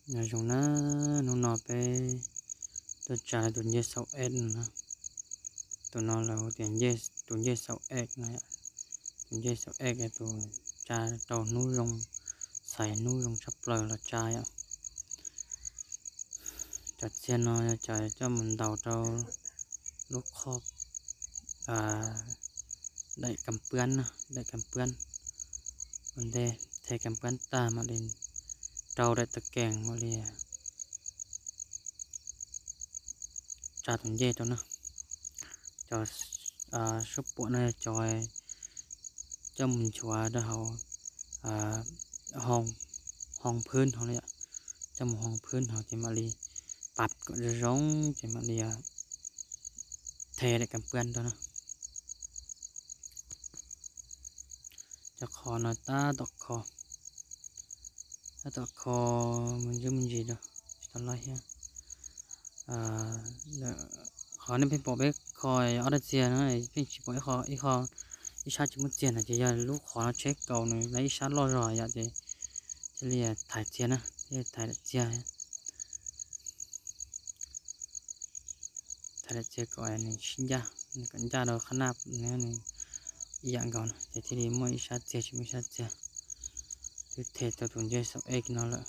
Nyob zoo na, hnub no peb tuaj tsa tus ncej xaum ej no na. Tus no lawv hu tias tus ncej xaum ej no yom. Tus ncej xaum ej tus tsa rau hnub zoo, xaiv hnub zoo tshaj plaws los tsa yom. Cov txiag no yog cov coj mus ntaus rau lub qhov daim kam puab, daim kam puab. Ua ntej the kam puab tag mam li rau daim tag kees mam li tsa tus ncej rau na. Cov suab puam no yog cov coj mus nchuav rau hauv hoo phwb hauv, coj mus hoo phwb hauv ces mam li pab kom zoo zoo ces mam li the daim kam puab rau na. Cov qhov no tab tom kho, tab tom kho me ntsis me ntsis rau, tsis tau laib thiab. Qhov nej pheej pom peb kho ob rab txiag no, pheej tsis pom ib qho, ib sab tsis muaj txiag no ces yog lub qhov no tsheb kaus nws lawv ib sab loj zog yom ces thiaj li thaiv txiag na, thiaj li thaiv daim txiag. Thaiv daim txiag kom nws sib ncaj, nws kom ncaj rau qhab naj nws ib yam nkaus no ces thiaj li muaj ib sab txiag tsis muaj ib sab txiag. Twb the tau tus ncej xaum ej no lawm.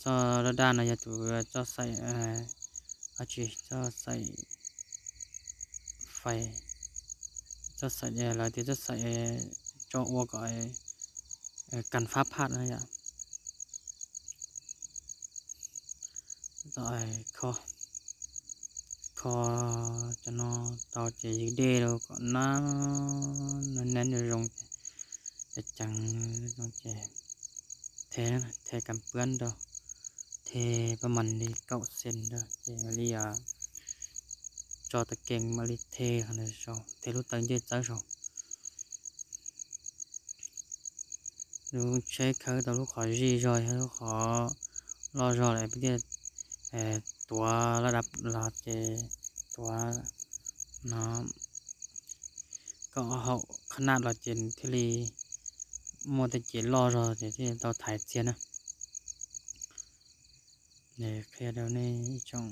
Txoj daj daj no yog tus txoj xaim, tsis txoj xaim fais, txoj xaim lawv tias txoj xaim tso ua kom kas fab phaj no yom. Kho, kho cov no tau ces yws dej rau kom nab, nab zoo, ceev ceev ces the, the kam puab rau, the pab mas li kaum xees rau ces mam li tso tag kees mam li the, the lub taw ncej txawb saud. Lub tsheb khawb tau lub qhov zij zog, lub qhov loj zog lawm peb thiaj tuav laj dab los ces tuav no kom haum qhab naj los ces thiaj li muaj tej ces loj zog ces thiaj li tau thaiv txiag na. Qhia rau nej ib tsoom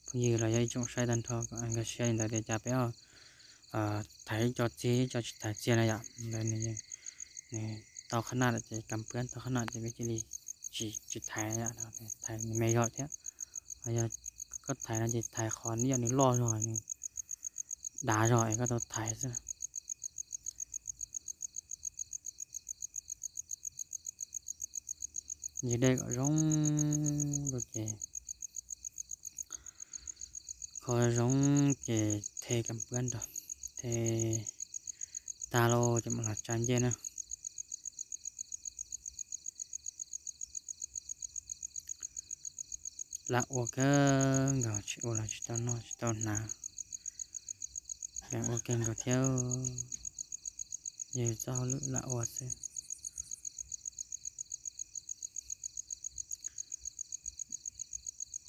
phooj ywg los yog ib tsoom saib tag nrho kom nkag siab li ntawd tias cas peb thaiv ib co txiag ib co tsis thaiv txiag na yom. Nws tau qhab naj lawm ces kam puab tau qhab naj ces peb cia li tsis thaiv, thaiv nws me zog thiab. Yog koj thaiv no ces thaiv qhov yog nws loj zog, nws dav zog es koj tau thaiv xwb. Yws dej kom zoo rau ces, kho zoo ces the kam puab rau, the tag lauj ces mam los tsa ncej na. Lam ua kawg nkaus, tsis ua los tsis tau noj tsis tau hnav. Lam ua kawg nkaus thiab, yog txoj hauj lwm lam ua xwb.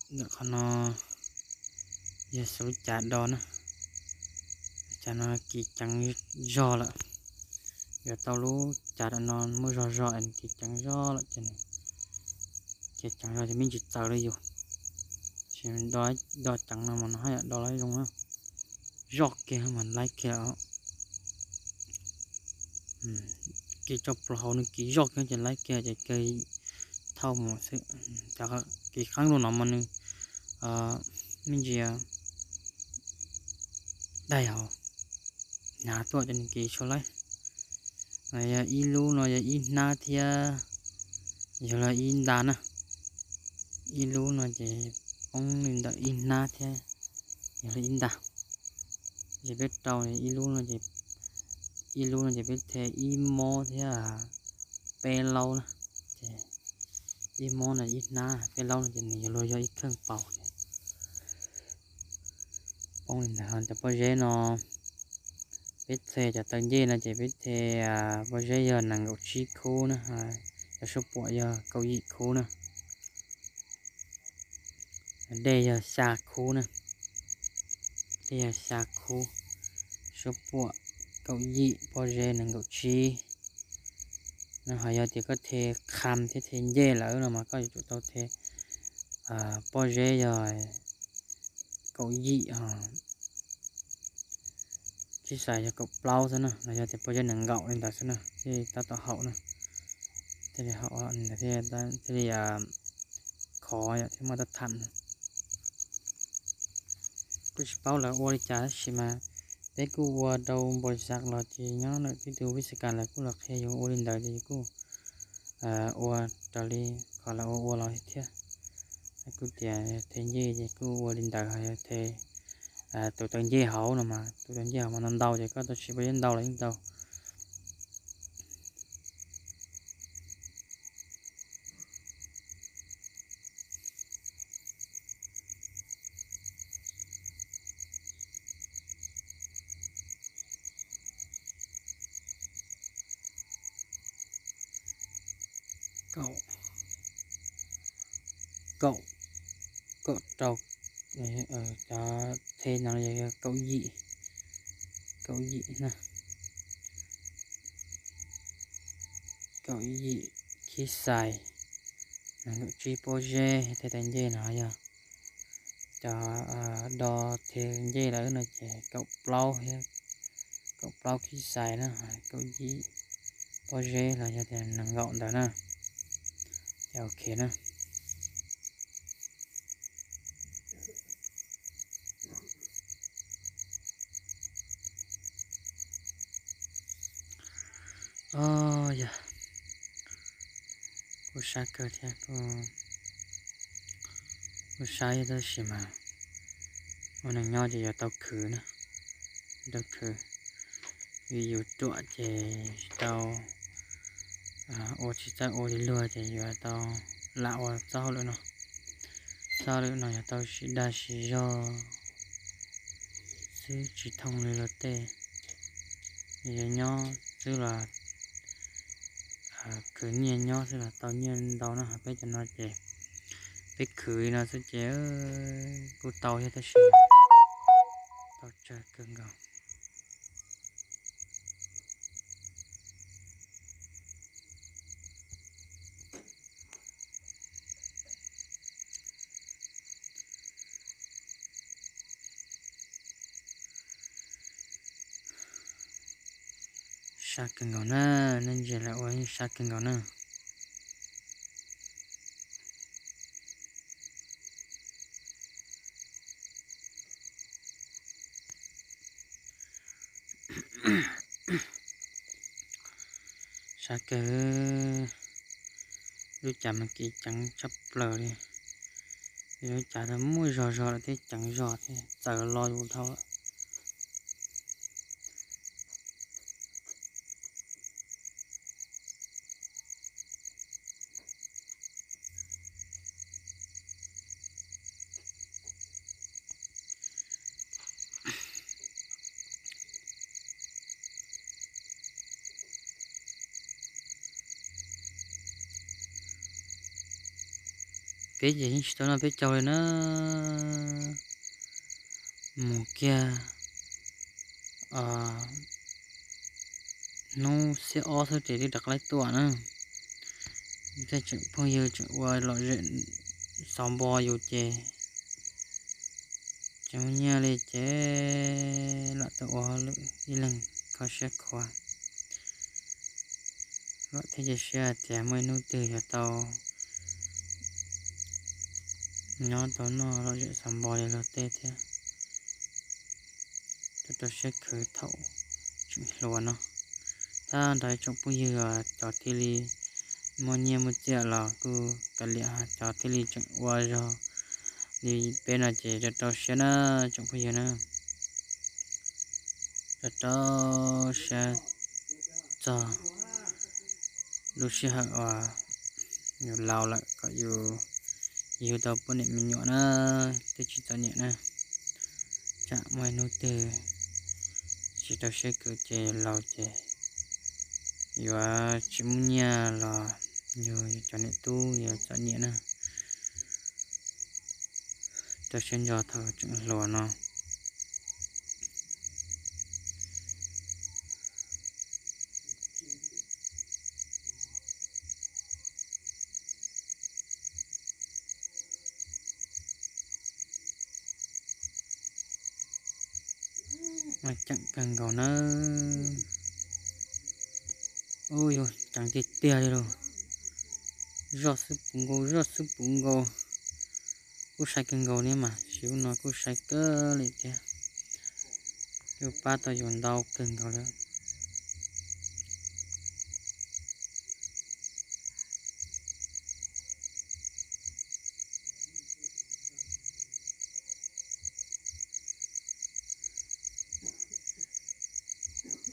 Ntawm qhov no yog xub cav do na, cav no kis ceev zog lawm. Yuav tau lub cav no muaj zog zog es kis ceev zog lawm ces, kis ceev zog ces me ntsis txawv li yus. Sis do ceev no mas nws haj yam do lawm zoo, zoj kiag mas laib kiag. Kis tso plaws hauv nws kis zoj kiag ces laib kiag ces kawg thauj mus xwb. Cov kis qeeb lub no mas nws me ntsis daig hauv, hnav tuaj ces nws kis tshua laib. Yog ib lub no yog ib hnab thiab, yog los ib nta na. Ib lub no ces poob li ntawm ib hnab thiab, yog los ib nta. Ces peb rau ib lub no ces, ib lub no ces peb the ib mob thiab peb laub na. Ces ib mob no ib hnab, peb laub no ces nws yuav luag yog ib kheej paus ces poob li ntawd. Cov pob zeb no peb the cov taw ncej no ces peb the pob zeb yog nees nkaum tsib khub na, cov suab puam yog kaum yim khub na, dej yog xya khub na, dej yog xya khub, suab puam kaum yim, pob zeb nees nkaum tsib, Ho yog tias koj the kham thiab the ncej lawm no mas koj yuav tsum tau the pob zeb yog kaum yim, khib xais yog kaum plaub xwb na, los yog tias pob zeb nees nkaum li ntawd xwb na, thiaj li tab tom haum na, thiaj li haum, thiaj li khov yom, thiaj muaj tab tham na. Kuj tsis paub lawv ua li cas tab sis mas peb kuj ua rau npau zaj los ces nyob ntawm tib tug vij xas kas lawv kuj los qhia yus ua li ntawd ces yus kuj ua raws li qhov lawv ua ua los thiab. Kuj tias the ncej ces kuj ua li ntawd, yog the tus taw ncej hauv no mas tus taw ncej hauv mas ntau ntau ces koj tau siv pob zeb ntau los yeej tau. Kaum, kaum, kaum rau, cov the no yog kaum yim, kaum yim na, kaum yim khib xais, nees nkaum tsib pob zeb, the taw ncej no yog cov do the ncej lawm no ces kaum plaub thiab, kaum plaub khib xais na, kaum yim pob zeb los yog tias nees nkaum ntawd na, ces ok na. O, yog kuj sab kawg thiab, kuj sab ib tab sis mas ua neeg nyob ces yuav tau khwv na, tau khwv, vim yus ruam ces tsis tau ua, tsis txawj ua li luag ces yuav tau lam ua txoj hauj lwm no. Txoj hauj lwm no yuav tau siv dag siv zog xwb tsis thooj li luag tej. Yus nyob xwb los khwv nyiaj nyob xwb los tau nyiaj ntau na, ho peb cov no ces peb khwv li no xwb ces kuj tau thiab tab sis tau tsawg kawg nkaus. Sab kawg nkaus na, nej ntsia lawv ua yeej sab kawg nkaus na. Sab kawg, lub cas mas kev ceev tshaj plaws li. Lub cas tau muaj zog zog lawm thiab ceev zog thiab txawv lo yus dhau lawm. Peb ces yeej tsis tau noj peb caug li na. Mus kiag hnub xiab ob xwb ces twb rov qab tuaj na. Tej tseem phooj ywg tseem ua lom zem xauv npo yus ces tsis muaj nyiaj li ces lam tau ua hauj lwm ib leeg kho siab khuav. Vam thiab cia siab hais tias muaj ib hnub twg yuav tau nyob tau noj lom zem xauv npo li luag tej thiab. Rau rau siab khwv thaum tseem hluas no. Tab nrog ib tsoom phooj ywg cov thiaj li muaj nyiaj muaj txiaj los kuj kav liam, cov thiaj li tseem ua zog li peb no ces rau rau siab na tsoom phooj ywg na. Rau rau siab txog lub sij hawm uas yus laus lawm kom yus yug tau poj niam me nyuam na, thiaj tsis txom nyem na. Tsam muaj ib hnub twg tsis rau siab khwv ces laus ces yuav tsis muaj nyiaj los yus cov niam tub yuav txom nyem na. Rau siab ntso thaum tseem hluas no. Ceem kawg nkaus nawb. Ub, yuav ceev tiag tiag li lauj. Zoj xwb puv nkaus, zoj xwb puv nkaus. Kuj sai kawg nkaus li mas, sim ub no kuj sai kawg li thiab. Kuj pab tau yus ntau kawg nkaus li.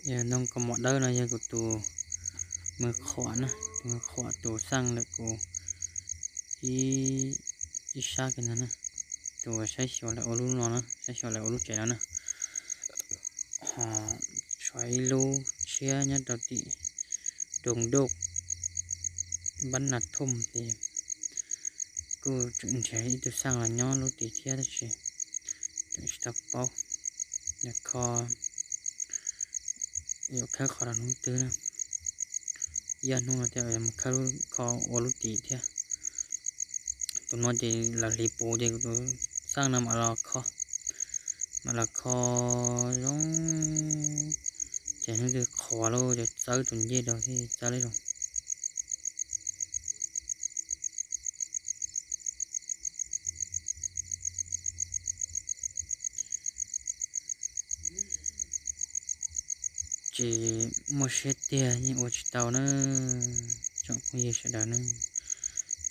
Yog ntoo kaus mom dawb no yog kuv tus me qhuam na, tus me qhuam tus xaj ntawm kuv ib, ib sab kiag no na, tus saib xyuas lawv ua lub no na, saib xyuas lawv ua lub tsev no na. Ho tshuav ib lub tshiab nyob rau tim Doos Doj, npab Nas Thooj ces kuj tseem nrhiav ib tug xaj los nyob lub tid thiab tab sis tseem tsis tau paub. Yog kho, yuav khawb qhov rau hnub twg na, ib ob hnub no thiab mus khawb kho ua lub tid thiab. Tus no ces lawv hliv puv ces kuv tus xaj no mam los kho, mam los kho zoo, ces hnub twg qhuav lawm ces txawb tus ncej rau thiaj txawb li zoo. Tsis muaj siab tiag yeej ua tsis tau na. Tsoom phooj ywg sawv daws na,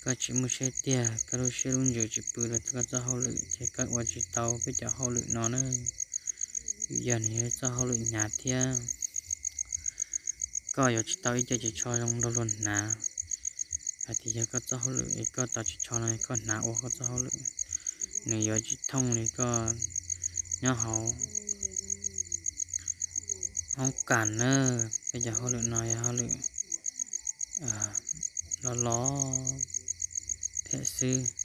koj tsis muaj siab tiag, koj lub siab lub ntsws tsis pw rau koj txoj hauj lwm ces koj ua tsis tau peb cov hauj lwm no na. Vim yog nws yog txoj hauj lwm hnyav thiab. Koj yuav tsis tau ib co ris tsho zoo luag luag hnav. Hais tias yog koj txoj hauj lwm es koj tau ris tsho no koj hnav ua koj txoj hauj lwm, nws yuav tsis thooj li koj nyob hauv hoob kas na. Peb cov hauj lwm no yog hauj lwm los los thiab xwb.